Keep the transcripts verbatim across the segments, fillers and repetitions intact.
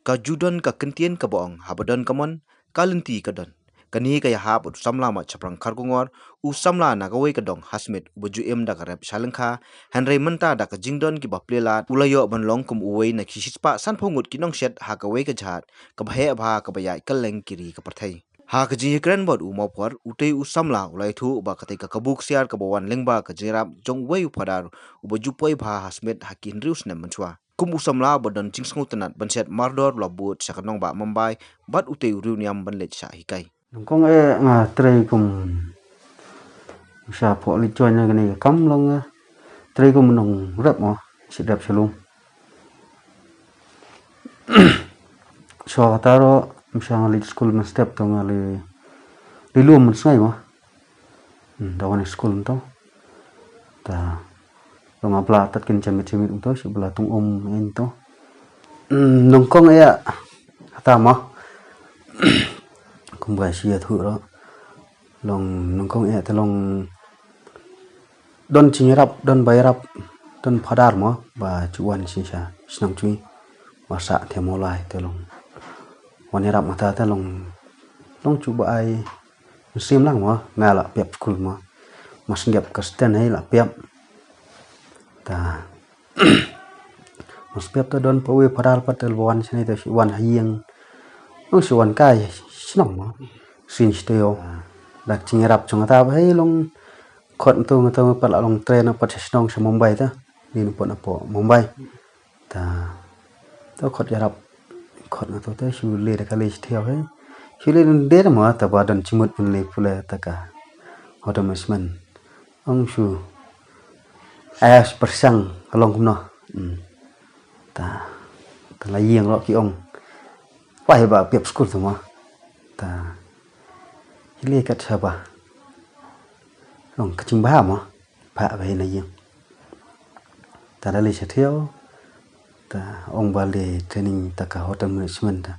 ka ju don ka kyntien kaba ong, haba don ka mon, ka lynti ka don. Kane ka ïahap bad u samla mad shaphrang Kharkongor, u samla na kawei ka dong Hasmit, uba ju im da ka rep sha lyngkha, hynrei mynta da ka jingdon kiba plie lad, u la ïoh ban long kum uwei na ki shispah sanphew ngut ki nongshet ha kawei ka jhat, kaba heh bha kaba ïaid kylleng ki ri ka pyrthei. Ha ka jingïakren bad u mawphor, utei u samla u la ïathuh ba katei ka kabu ksiar kaba wan lyngba ka jingïarap jong uwei u phadar uba ju poi bha ha Smit ha ki hynriew snem mynshuwa. Kum u samla ba don jingsngewtynnat ban shet mardor u la bud sha ka nongbah Mumbai bad utei u riewniam ban leit shah hikai. Nyngkong eh nga trei kum sha pok leit join na kane ka kam long nga trei kum nongrep mo, shi rep shalom. Shuwa kata ruh, mynshwa nga leit skul mynstep to nga leit, leit lum mynsngai mo. Hmm, da wan skul to. Ta, to nga bla tat kin jamit jamit to, shi bla tung um in to. Hmm, nyngkong eh, kata mo. Kum ba shi ïathuh ruh. Long nyngkong eh te long don jingïarap, don ba ïarap, don phadar mo, ba ju wan shisha, shnong jong ngi. Ba sah te Mawlai te long. Wan ïarap mata te long, long ju ba ai mynsiem lang mo, nga la pep skul mo. Mas ngiap ka sten hai la pep. Ta. Mas pep ta don pa uwei phadar pat te la wan sini te shi wan ha ïing. Long shi wan kai, shnong mo. Sin shi te yo. Dak jingïarap jong ta ba hai long. Khot ntu ntu pat la long tren pat sha shnong sha Mumbai ta. Ni npu na po Mumbai. Ta. To khot ïarap. Khot ntu ta shu le da ka le shi thiaw he. Shu le de mo ta ba don jingmut pun le pule ta ka. Hotel management. Ong shu. Ai shu pyrshang ka long kumno. Hmm. Ta. Ta la ïeng lo ki ong. Wah ba pep skul tu mo. Ta. Hili kat sha ba. Ong ka jingbha mo. Pha ba hi na ïeng. Ta da li sha thiaw. Ta ong ba li training ta ka hotel management ta.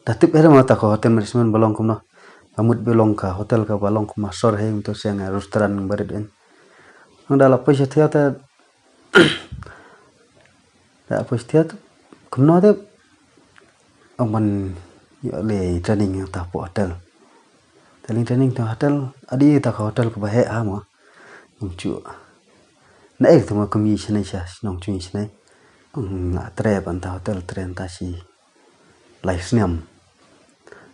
Da tip era mo ta ka hotel management ba long kumno. Ba mut ba long ka hotel ka ba long kumno sor he to siang restaurant ba rit in. Ong da la poi sha thiaw ta. Da poi sha thiaw ta. Kumno te. Ong ban ïoh le training ta po hotel. Te lin training ta hotel, adi ta ka hotel ka ba heh ha mo. Ong chu. Na eh tu mo kum i shnai sha, shnong chu i shnai. Ong la tre ban ta hotel, tre ta shi. Lai snem.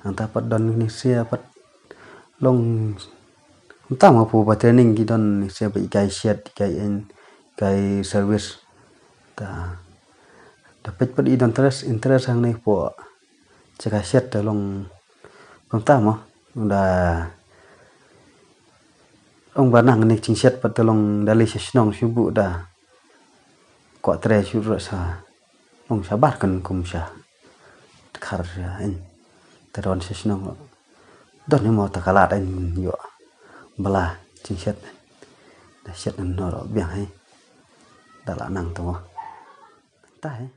Anta pat don ni sia pat long. Anta mo pu ba training ki don ni sia ba ikai shet, ikai in, ikai service. Ta. Da pet pat i don interest, interest hang ni po. Jaka shet te long. Pam ta mo. Da. Ong ba nang ni jing shet pat te long da li sha shnong shu bu da. Ko tre shu ro sa. Ong sha bar kan kum sha. Khar sha in. Te don sha shnong. Don ni mo ta ka lad in yo. Bala jing shet. Da shet no ro biang hai. Da la nang to mo. Ta hai.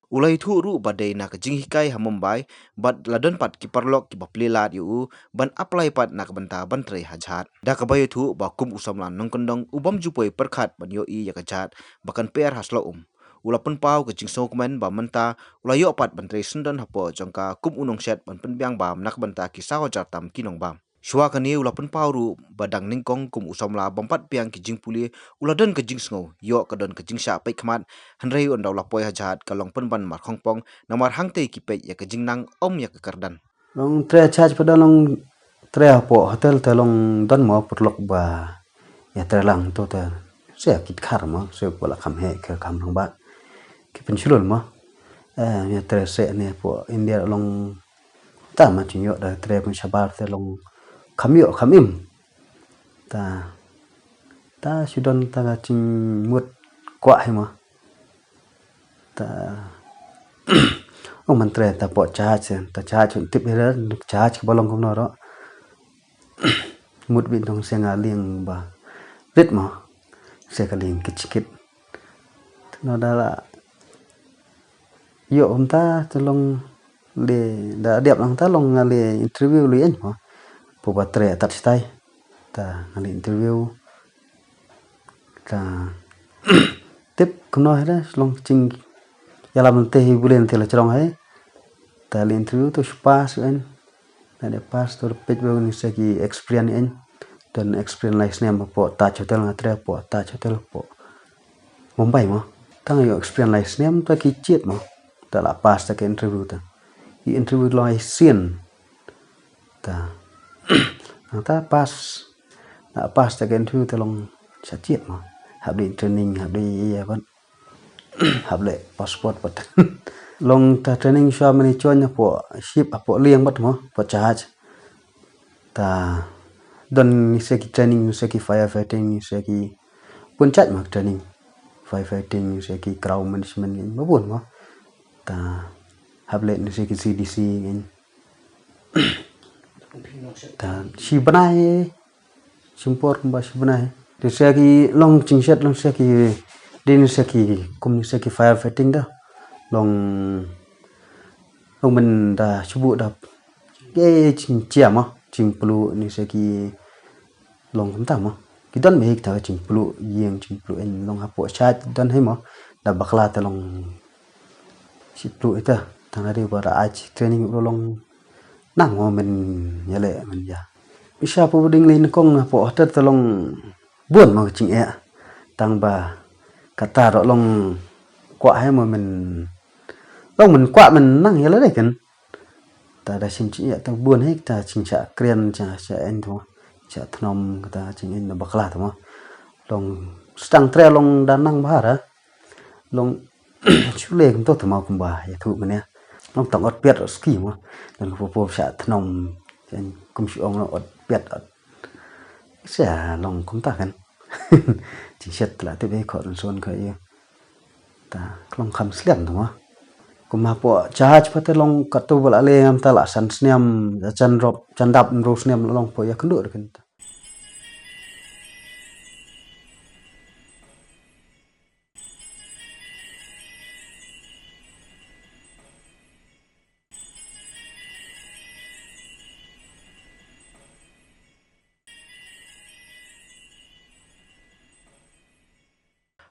U la ïathuh ruh ba dei na ka jinghikai ha Mumbai, bad la don pat ki paralok kiba plie lad ïa u, ban apply pat na ka bynta ban trei ha jhat. Da kaba ïathuh ba kum u samla nongkyndong u bym ju poi pyrkhat ban ïohi ïa ka jhat, ba kan pher ha Slok Um. U la pynpaw ka jingsngewkmen ba mynta, u la ïoh pat ban trei syndon hapoh jong ka kum u nongshet ban pynbiang bam na ka bynta ki saw hajar tam ki nongbam. Shuwa kane u la pynpaw ruh ba dang nyngkong kum u samla bym pat biang ki jingpule u la don ka jingsngew ïoh ka don ka jingshah peit khmat, hynrei ynda u la poi ha jhat ka long pynban markhongpong namar hangtei ki peit ïa ka jingnang ym ïa ka kyrdan. Long tre jhat pat da long tre hapoh hotel te long don mo paralok ba ïa tre lang to te se kit khar mo se ba la kham heh ka kham lang ba ki pynshlur mo. Eh, ïa tre se ne hapoh India long Ta ma jingïoh da tre pun shabar te long kham ïoh kham im. Ta, ta shu don ta ka jingmut kwah hi ma. Ta ong man tre ta pok jahaj, ta jahaj un tip ira jahaj kaba long kumno ro. Mut bit dong se nga lieng ba rit ma se ka lieng kit kit. Te no da la ïoh um ta te long le da diap lang ta long nga le interview le en ma. Pu ba tre tat stai ta nga le interview ta tip kumno he da long jing ïalam te hi bulen te la chrong he. Ta leh interview to shu pass ïa in. Lada pass to peit ba ngi sa ki experience ïa in. Don experience lai snem hapoh Taj Hotel, nga trei hapoh Taj Hotel hapoh Mumbai mo. Tang ïa experience lai snem ta ki jied mo. Ta la pass ta ka interview ta. Ki interview long ai sien. Ta. Nang ta pass. Na pass ta ka interview ta long sa jied mo. Hap dei training, hap dei ïa ban. Hap leh passport pat. Long ta training shuwa mynne join hapoh ship, hapoh liang pat mo, hapoh jahaj. Ta don ngi sa ki training, ngi sa ki firefighting, ngi sa ki bun jait mo training. Firefighting, ngi sa ki crowd management, ngi ba bun mo. Ta hap leh ngi sa ki C D C, ngi. Ta shi bnai. Shim por kumba shi bnai. Te sa ki long jingshet, long sa ki, dei ngi sa ki, kum ngi sa ki firefighting da. Long, long mynta shu buh da. Ke jingshia mo, jingpluh ngi sa ki long kumta mo. Ki don mih ta jingpluh ïing, jingpluh ïing, long hapoh jahaj don hi mo. Da bakla ta long shi pluh ita. Tang da dei ba da ai training ruh long nang mo men ïaleh men ïa. Isa pu ding lei nyngkong hapoh hotel ta long bun mo ka jingeh. Tang ba kata ruh long kwah hi mo men, long men kwah men nang ïaleh dei kan. Ta da shim jingeh ta bun hi ta jingshah kren, jingshah ïeng tu. Shah thnum kata jingeh na bakla tu mo. Long sdang trei long da nang bha ra. Long shu leh kumto tu mo kumba ïathuh mynne. Long tang ot piat ot ski mo. Don ka popo shah thnum. Kum shu ong long ot piat ot. Sa long kumta kan. Jingshet la tip ei kho don son kho ïa. Ta long kham slem tu mo. Kum hapoh jahaj pat te long katto ba la leh ngam ta la san snem, jan rop, jan dap hynriew snem long poh ïakynduh kan ta.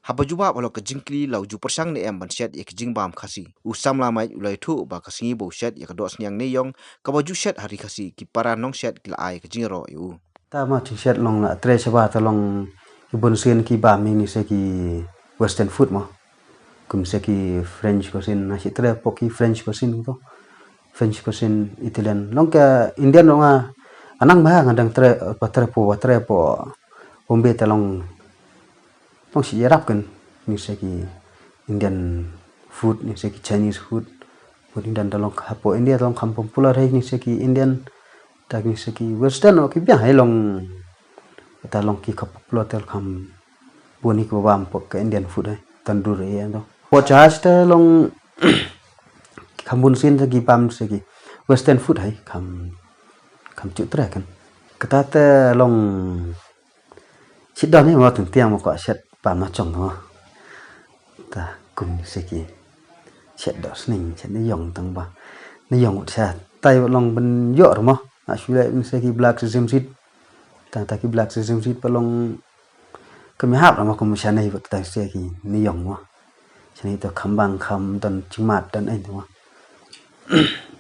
Haba ju wad halor ka jingkylli la u ju pyrshang ne em ban shet ïa ka jingbam Khasi, u samla Mike u la ïathuh ba ka sngi ba u shet ïa ka dohsniang Neïong kaba ju shet ha ri Khasi, ki para nongshet ki la ai ka jingïaroh ïa u. Ta ma jingshet long la trei shabar ta long ki bun sien ki bam ïa ngi sa ki western food mo. Kum sa ki French cuisine, nga shu trei hapoh ki French cuisine tu. French cuisine, Italian. Long ka Indian long nga, nga nang bha nga dang trei, ba trei hapoh, ba trei hapoh Bombay ta long, long shu ïarap kan. Ngi sa ki Indian food, ngi sa ki Chinese food. Food Indian ta long hapoh India ta long kham popular hi, ngi sa ki Indian. Ta ngi sa ki western o ki biang hi long. Ta long ki kham popular ta kham bun hi ki bam hapoh ka Indian food hi. Tandoor hi ando. Hapoh jahaj ta long kham bun sien ta ki bam sa ki western food hi kham, kham ju trei kan. Kata ta long shet don hi mo, tang tiang mo ko shet bam na chong mo. Ta kum sa ki shet dohsniang, shet Neïong tang ba. Neïong sa tai long ban ïoh ruh mo. Nga shu leh sa ki black sesame seed. Tang ta ki black sesame seed pat long kam hap ruh mo kum shane pat ta sa ki Neïong mo. Shane to kham bang kham don jingmad don ei to mo.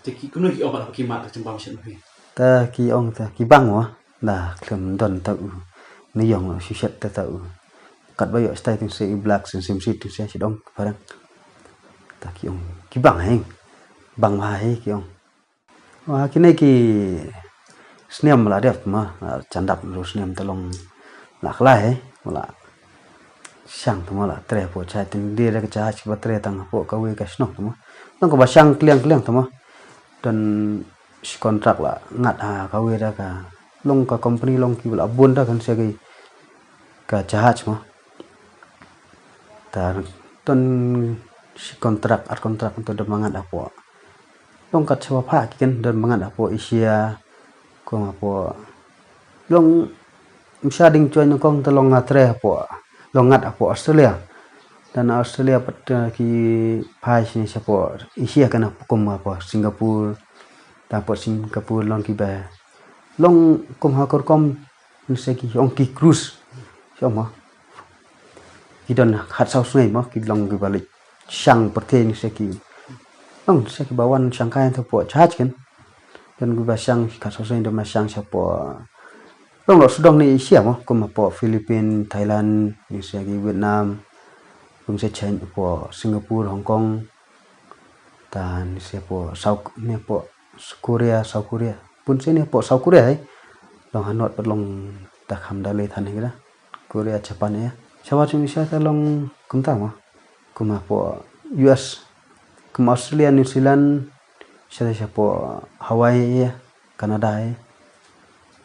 Te ki kumno ki ong ba ki mad ka jingbam shet mo phi? Ta ki ong ta ki bang mo. Da khlem don ta u Neïong shu shet ta ta u. Katba ïoh stai tang sa i black sesame seed tang sa shet ong parang. Ta ki ong ki bang hi. Bang bha hi ki ong. Wa kine ki snem la dep ma, la jan dap hynriew snem ta long la khlaiñ, la shang ta ma la trei hapoh jahaj, tang dei da ka jahaj ba trei tang hapoh kawei ka shnong ta ma. Long kaba shang kliang kliang ta ma. Don shi contract la ngat ha kawei da ka, long ka company long kiba la bun da kan sa ki ka jahaj ma. Ta don shi contract, ar contract to da ma ngat hapoh. Long kat sha ba pha ki kan don ma ngat hapoh Asia, kum hapoh. Long ym shym dang join nyngkong ta long nga trei hapoh, long ngat hapoh Australia. Don Australia pat, eh, ki phai shane shapoh Asia kan hapoh kum hapoh Singapore. Ta hapoh Singapore long kiba long kum ha ka rukom ngi sa ki ong ki cruise. Sha ma. Ki don hat saw sngi ma, ki long kiba leit shang pyrthei ngi sa ki. Nong sa ki ba wan shang kai tu po chaj ken. Don ki ba shang ka so sen do ma shang sa po. Long lo sudong ni Asia mo, kum po Philippines, Thailand, ni sa ki Vietnam, kum sa China po Singapore, Hong Kong, ta ni sa po South, ni po Korea, South Korea. Pun sa ni po South Korea ai. Long hanot pat long ta kham da le than ni kida. Korea, Japan ya. Sa wa chim sa ta long kum ta mo. Kum po U S, kum Australia, New Zealand, sa ta sa po Hawaii ya. Canada eh,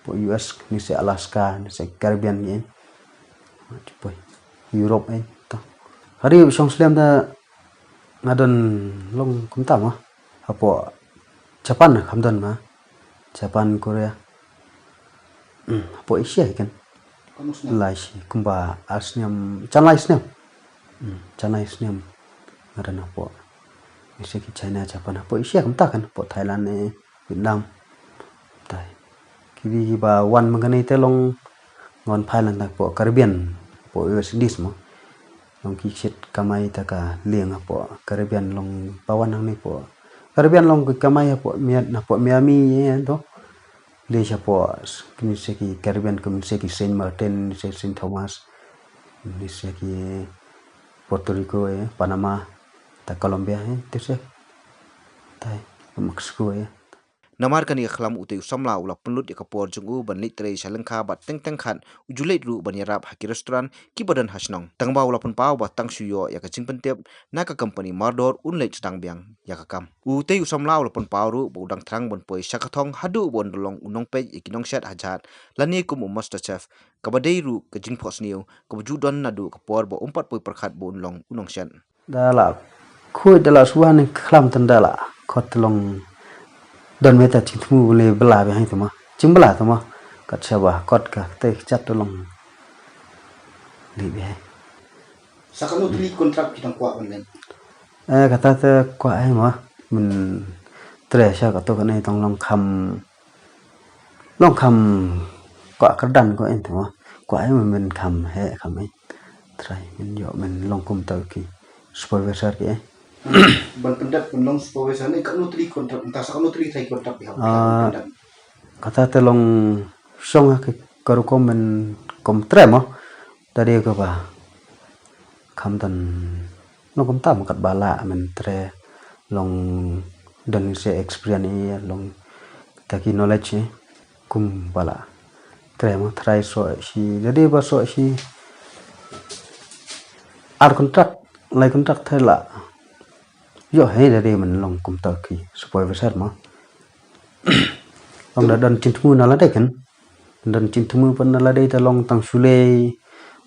po U S ni se Alaska, ni se Caribbean eh, po Europe eh, to. Hari shong slem da nga don long kumta ma, hapo Japan kham don ma, Japan, Korea. Hmm, hapo Asia kan. Lai shi kumba ar snem, chan lai snem. Hmm, chan lai snem. Nga don hapo. Ni se ki China, Japan, hapo Asia kumta kan, hapo Thailand eh. Vietnam. Tai. Ki bi ki ba wan ma kane te long ngon phai lang ta po Caribbean, po West Indies mo. Long ki sit kamai ta ka liang po Caribbean long ba wan nang ni po. Caribbean long ki kamai po Miami, na po Miami eh to. Li sa po kini se ki Caribbean, kini se ki Saint Martin, ni se Saint Thomas, ni se ki Puerto Rico eh, Panama, ta Colombia eh, te se. Tai, Mexico eh. Namar kane ka khlam utei u samla u la pynlut ïa ka por jong u ban leit trei sha lyngkha bad teng teng khat u ju leit ruh ban ïarap ha ki restaurant ki ba don ha shnong. Tang ba u la pynpaw ba tang shu ïoh ïa ka jingpyntip na ka company mardor un leit sdang biang ïa ka kam. Utei u samla u la pynpaw ruh ba u dang thrang ban poi sha ka thong haduh ba un da long u nongpeit ïa ki nongshet ha jhat lane kum u master chef, kaba dei ruh ka jingphohsniew kaba ju don naduh ka por ba um pat poi pyrkhat ba un long u nongshet. Da la khuid da la suwa ni khlam tan da la khot long don meta ching thmu le bla be hai tuma. Ching bla tuma. Kat sha ba khot ka te chat long. Li be hai. Sa kano tylli contract ki dang kwah ban len? Eh, kata te kwah ai ma. Min tre sha kato kane tong long kham Long kham kwah kyrdan ko en tuma. Kwah ai men kham he kham ai. Trai men ïoh men long kum tau ki supervisor ki eh. Ban pyndep ban long supervisor ni kano tylli contract, mynta sa kano tylli trai contract ki hap. Ah, pyndep. Kata te long shong ha ki karu ko men kom tre mo. Tadi ko ba kham tan long kumta ma kat ba la men tre long don se experience i long ta ki knowledge i kum ba la tre ma trai so shi da de ba so shi ar contract lai contract thai la yo he da de men long kumta ki supervisor ma long da don chin thmu na la de kan don chin thmu pan na la de ta long tang shule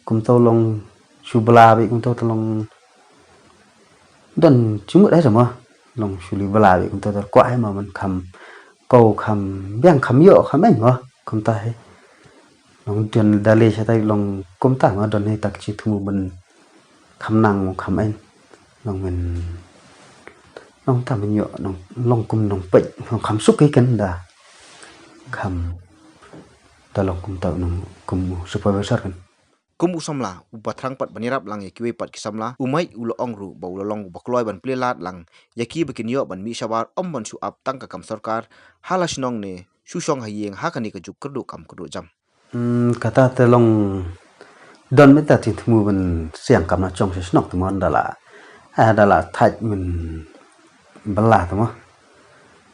kumta long shu bla bi kumta ta long don chimut ai sama long shu li bla bi kumta ta kwah ai ma man kham kau kham biang kham yo kham ai ma kumta hai long don da le sha tai long kumta ma don hai tak chi thmu ban kham nang mo kham ai long men long ta men yo long kum nong pek long kham suk kai kan da kham da long kumta nong kum supervisor kan. Kum u samla, u ba thrang pat ban ïarap lang ïa kiwei pat ki samla, u mait u la ong ruh ba u la long u ba kloi ban plie lad lang ïa ki ba kin ïoh ban mih shabar ym ban shu ap tang ka kam sorkar ha la shnong ne shu shong ha ïing ha kane ka juk kyrduh kam kyrduh jam. Hmm, kata te long don mita ti thmu ban siang kam na chong sha shnong te mon da la. Ah, da la thait men bala te mo.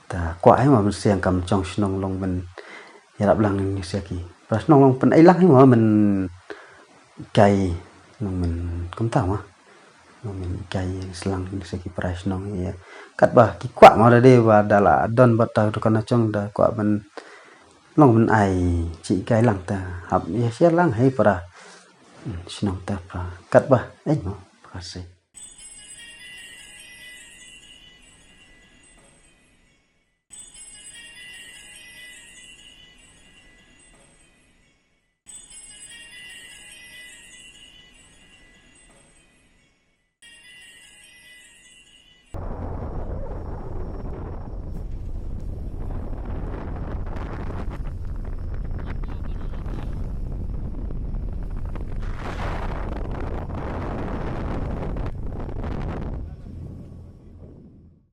Ta kwah ai ma men siang kam chong shnong long men ïarap lang ni sia ki. Pra shnong long pyn ai lang ai ma men kai long men kumta ma. Long men kai slang ni sia ki pra shnong ïa. Kat ba ki kwah ma da de ba da la don ba ta tu kana chong da kwah men long men ai chi kai lang ta hap ïa sia lang hai pra. Hmm, shnong ta pra kat ba ai ma pra se.